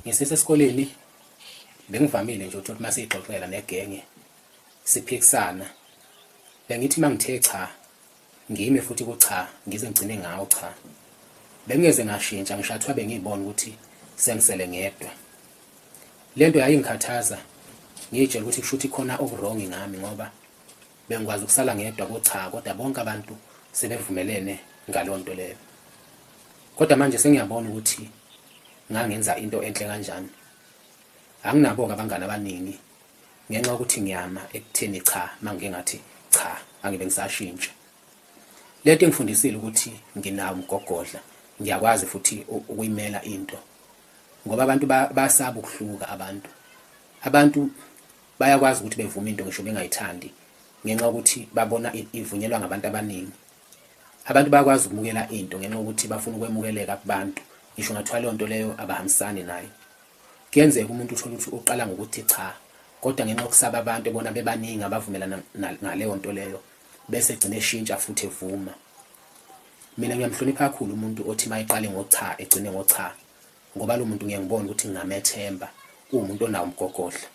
Ngisesesikoleni bengivamile nje ukuthi uma siyixoxela negenge siphikisana, bengithi uma ngithe cha ngime futhi ku-cha ngize ngigcine ngawo cha. Bengingeze ngashintsha ngisho athiwa bengiyibona ukuthi sengisele ngedwa. Le nto yayingikhathaza ngiyitshela ukuthi kusho ukuthi khona okurongi ngami ngoba bengikwazi ukusala ngedwa ko-cha kodwa bonke abantu sebevumelene ngaleyo nto leyo. Kodwa manje sengiyabona ukuthi ngangenza into enhle kanjani. Anginabo-ke abangani abaningi ngenxa yokuthi ngiyama ekutheni cha mangike ngathi cha angibe ngisashintsha. Lento ingifundisile ukuthi nginawo umgogodla, ngiyakwazi futhi ukuyimela into ngoba abantu basaba ukuhluka abantu. Abantu bayakwazi ukuthi bevume into ngisho bengayithandi ngenxa yokuthi babona ivunyelwa ngabantu abaningi. Abantu bayakwazi ukumukela into ngenxa yokuthi bafuna ukwemukeleka kubantu ngisho ngathiwa leyo nto leyo abahambisani nayo. Kuyenzeka umuntu uthole ukuthi uqala ngokuthi cha kodwa ngenxa yokusaba abantu ebona bebaningi abavumelana ngaleyo nto leyo bese egcina eshintsha futhi evuma. Mina ngiyamhlonipha kakhulu umuntu othi mayeqale ngocha egcine ngocha ngoba lo muntu ngiye ngibone ukuthi ngingamethemba, uwumuntu onawo umgogodla.